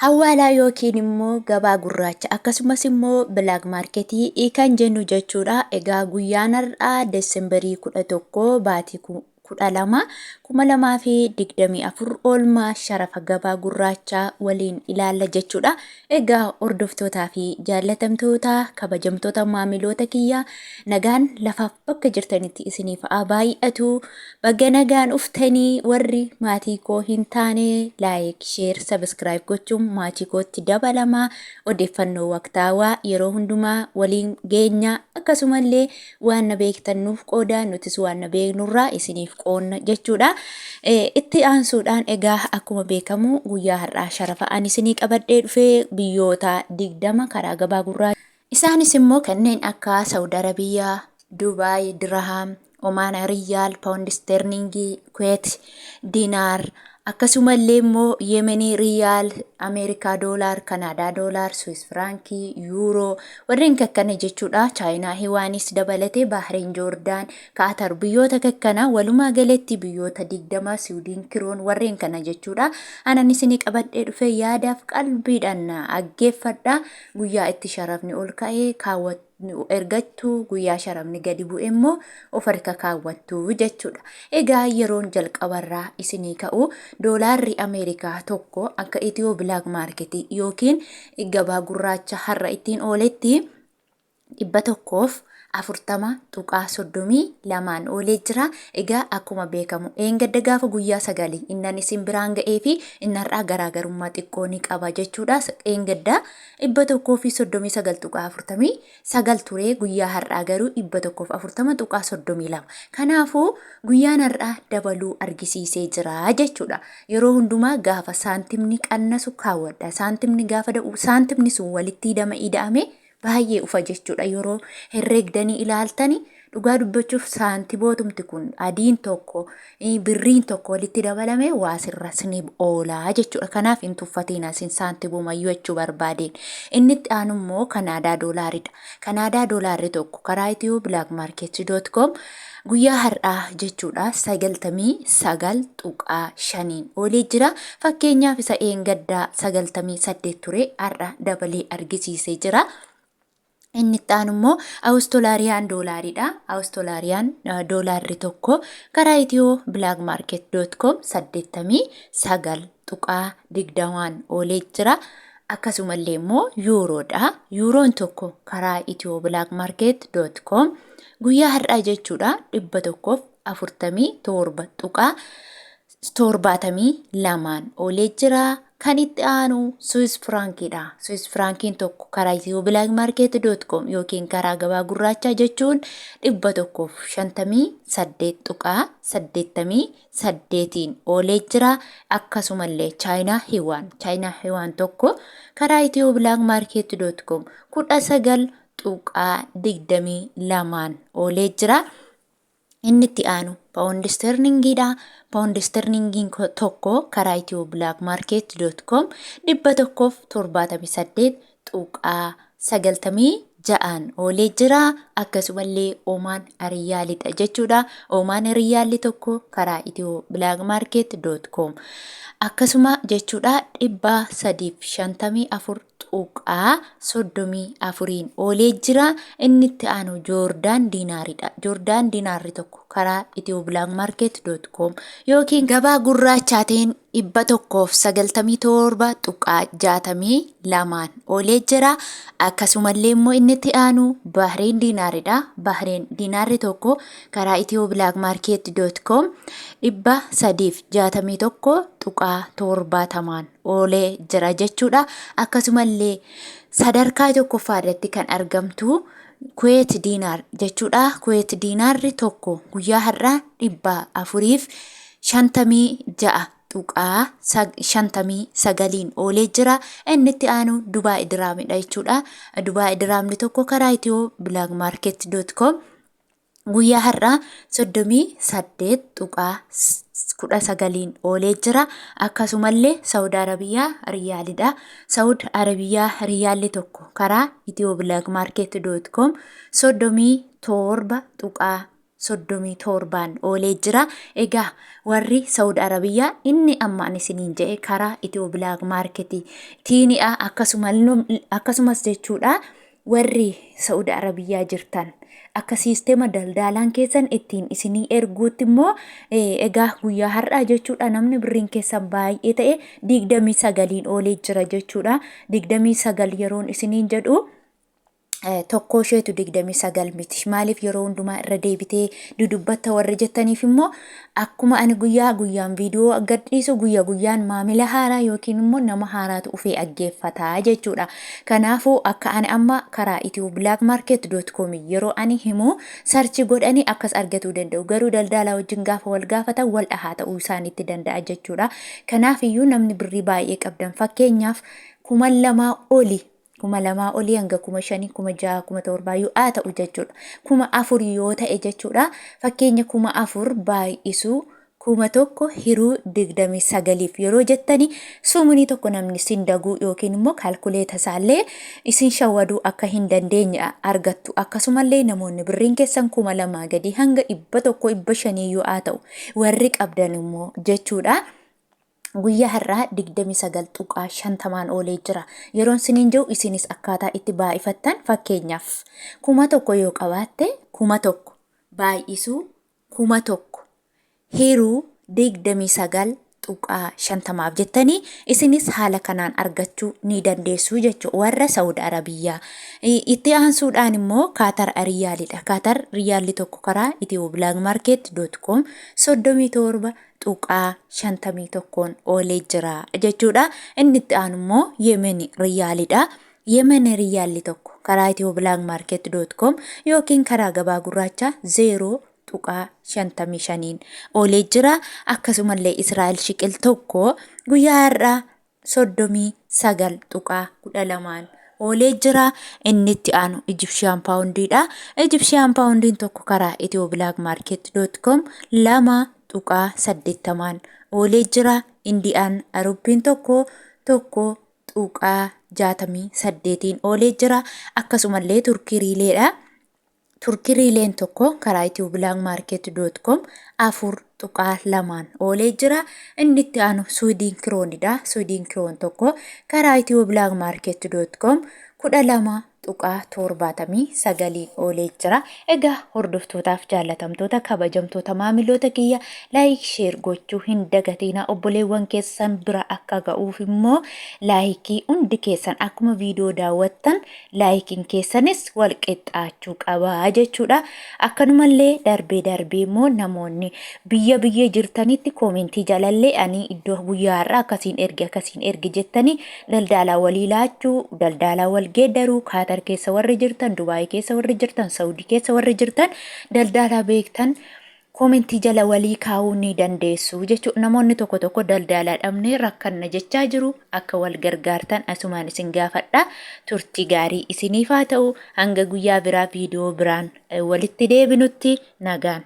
Hawwaalaa yookiin immoo gabaa gurraacha akkasumas immoo black market kan jennu jechuudha. Egaa guyyaan har'aa Desembarii 11 baatii 12 2024 oolmaa sharafa gabaa gurraachaa waliin ilaalla jechuudha. Egaa hordoftootaa fi jaallatamtoota kabajamtoota maamiloota kiyya, nagaan lafaaf bakka jirtanitti isiniif haa baay'atu. Baga nagaan dhuftanii. Warri maatii koo hin taane like, share, subscribe gochuun maatii kootti dabalamaa. Odeeffannoo waqtaawaa yeroo hundumaa waliin geenya. Akkasumallee waan na beektan nuuf qooda, nutis waan na beeknurraa isiniif qoonna jechuudha. Itti aansuudhaan egaa akkuma beekamu guyyaa har'aa sharafa ani isinii qabadhee dhufee biyyoota 20 karaa gabaa gurraa. Isaanis immoo kanneen akka Saawud Arabiyaa, Dubaay, Dirham, Omaan Riyaal, Paawundi Sterlingii, Kuweet Diinaar, akkasumallee immoo Yemenii Riyaal, Ameerikaa Doolaar, Kanaadaa Doolaar, Swiss Firaankii, Yuuroo, warreen kakkana jechuudha. Chaayinaa Hiwaanis dabalatee Baahireen, Joordaan, Kaatar, biyyoota kakkana walumaa galatti biyyoota 20, Siwiidin Kiroon, warreen kana jechuudha. Anan isinii qabadhee dhufe yaadaaf qalbiidhaan dhaggeeffadha. Guyyaa itti sharafni ol ka'ee kaawwatu ergattu, guyyaa sharafni gadi bu'e immoo of harka kaawwattu jechuudha. Egaa yeroon jalqabarraa isinii ka'u, doolaarri Ameerikaa tokko akka Ethio Black Market yookiin gabaa gurraacha har'a ittiin ooletti 140.32n oolee jira. Egaa akkuma beekamu eengadda gaafa guyyaa 9 innan isin biraan ga'ee fi inni har'aa garaagarummaa xiqqoo ni qaba jechuudha. Eengadda 139.49 ture, guyyaa har'aa garuu 140.32. Kanaafuu guyyaan har'aa dabaluu argisiisee jira jechuudha. Yeroo hundumaa gaafa saantimni qannasu kaawwadha. Saantimni gaafa saantimni sun walitti hidhama ida'ame baay'ee ufa jechuudha. Yeroo herreegdanii ilaaltani, dhugaa dubbachuuf, saantibootumti kun adiin tokko, birriin tokko walitti dabalame waa sirra siniif oolaa jechuudha. Kanaaf hin tuffatiin asin saantibumayyuu jechuu barbaadeen. Inni itti aanu immoo Kanaadaa doolaaridha. Kanaadaa doolaarri tokko karaa Ethio Black Market.com guyyaa har'aa jechuudha 99.5n oolee jira. Fakkeenyaaf isa eengaddaa 98 ture, har'a dabalee argisiisee jira. Inni itti aanu immoo Awustolaariyaan doolaaridha. Awustolaariyaan doolaarri tokko karaa Ethio Black Market.com 89.20n oolee jira. Akkasumallee immoo yuuroodha. Yuuroon tokko karaa Ethio Black Market.com guyyaa har'aa jechuudha 147.72n oolee jira. Kan itti aanu Swiss Firaankiidha. Swiss Firaankiin tokko karaa Ethio Black Market.com yookiin karaa gabaa gurraachaa jechuun 158.88n oolee jira. Akkasumallee Chaayinaa Hiwaan. Chaayinaa Hiwaan tokko karaa Ethio Black Market.com 19.22n oolee jira. Inni itti aanu Paawundi Sterlingiidha. Paawundi Sterlingiin tokko karaa Ethio Black Market.com 178.96n oolee jira. Akkasumallee Omaan Riyaalidha jechuudha. Omaan Riyaalli tokko karaa Ethio Black Market.com akkasuma jechuudha 354.34n oolee jira. Inni itti aanu Joordaan Diinaaridha. Joordaan Diinaarri tokko karaa Ethio Black Market.com yookiin gabaa gurraachaatiin 197.62n oolee jira. Akkasumallee immoo inni itti aanu Bahreen Diinaaridha. Bahreen Diinaarri tokko karaa Ethio Black Market.com 361.70n oolee jira jechuudha. Akkasumallee sadarkaa tokkoffaa irratti kan argamtu Kuweet Diinaar jechuudha. Kuweet Diinaarri tokko guyyaa har'aa 456.59n oolee jira. Inni itti aanu Dubaay Diraamidha jechuudha. Dubaay Diraamni tokko karaa Ethio Black Market.com guyyaa har'aa 38.19n oolee jira. Akkasumallee Saawud Arabiyaa Riyaalidha. Saawud Arabiyaa Riyaalli tokko karaa Ethio Black Market.com 37. 37n oolee jira. Egaa warri Saudi Arabiyyaa inni amma ani isiniin jedhe karaa Itiyoo Bilaak Maarketii tiini'a akkasumas jechuudha warri Saudi Arabiyyaa jirtan akka siistema daldaalaan keessan ittiin isinii erguutti immoo egaa guyyaa har'aa jechuudha namni birriin keessan baay'ee ta'e 29n oolee jira jechuudha. 29 yeroon isiniin jedhu tokkoo isheetu 29 miti. Maaliif yeroo hundumaa irra deebitee dudubbatta warri jettaniif immoo akkuma ani guyyaa guyyaan viidiyoo gadhiisu guyya guyyaan maamila haaraa yookiin immoo nama haaraatu ufee dhaggeeffata jechuudha. Kanaafuu akka ani amma karaa ethioblakmarket.com yeroo ani himu sarchi godhanii akkas argatuu danda'u. Garuu daldaalaa wajjin gaafa wal gaafatan wal dhahaa ta'uu isaaniitti danda'a jechuudha. Kanaaf iyyuu namni birrii baay'ee qabdan fakkeenyaaf 2000 oli 2000 olii hanga 5000, 6000, 7000 yoo haa ta'u jechuudha. 4000 yoo ta'e jechuudha. Fakkeenya 4000 baay'isuu 1000 hiruu 29f yeroo jettani sumunii tokko namni isin daguu yookiin immoo kaalkuleeta isaallee isin shawwaduu akka hin dandeenye argattu. Akkasumallee namoonni birriin keessan 2000 gadi hanga 100 500 yoo haa ta'u warri qabdan immoo jechuudha. Guyyaa har'aa 29.50n oolee jira. Yeroon siniin jiru isinis akkaataa itti baay'ifattan fakkeenyaaf 1000 yoo qabaatte 1000 baay'isuu 1000 hiruu 29.50f jettanii isinis haala kanaan argachuu ni dandeessu jechuudha warra Saudi Arabiyyaa. Itti aansuudhaan immoo Kaatar Riyaalidha. Kaatar Riyaalli tokko karaa ethioblagmarket.com 37 tuqaa 51n oolee jira jechuudha. Inni itti aanu immoo Yemen Riyaalidha. Yemen Riyaalli tokko karaa ethioblagmarket.com yookiin karaa gabaa gurraachaa 0.55n oolee jira. Akkasumallee Israa'el Shiqil tokko guyyaa har'aa 39.12n oolee jira. Inni itti aanu Ijibshiyaan Paawundiidha. Ijibshiyaan Paawundiin tokko karaa ethioblagmarket.com 2.80n oolee jira. Indiyaan Ruppiin tokko 1.68n oolee jira. Akkasumallee Turkii Riileedha. Turkii Riileen tokko karaa ethioblagmarket.com 4.2n oolee jira. Inni itti aanu Suudiin Kiroonidha. Suudiin Kiroon tokko karaa ethioblagmarket.com 12.79n oolee jira. Egaa hordoftootaaf jaallatamtoota kabajamtoota maamiloota kiyya like share gochuu hin dagatiina obboleewwan keessan bira akka ga'uuf immoo laayikii hundi keessan akkuma viidiyoo daawwattan laayikiin keessanis wal qixxaachuu qaba jechuudha. Akkanumallee darbee darbee immoo namoonni biyya biyya jirtanitti koomentii jalallee ani iddoo guyyaa har'aa akkasiin erge akkasiin erge jettanii daldaalaa walii laachuu, daldaalaa wal geeddaruu, Kaatar keessa warri jirtan, Dubaayii keessa warri jirtan, Saudii keessa warri jirtan daldaalaa beektan Koomentii jala walii kaa'uu ni dandeessu jechuudha. Namoonni tokko tokko daldaalaa dhabnee rakkanna jechaa jiru. Akka wal gargaartan asumaan isin gaafadha. Turtii gaarii isiniif haa ta'u. Hanga guyyaa biraa viidiyoo biraan walitti deebinutti nagaan.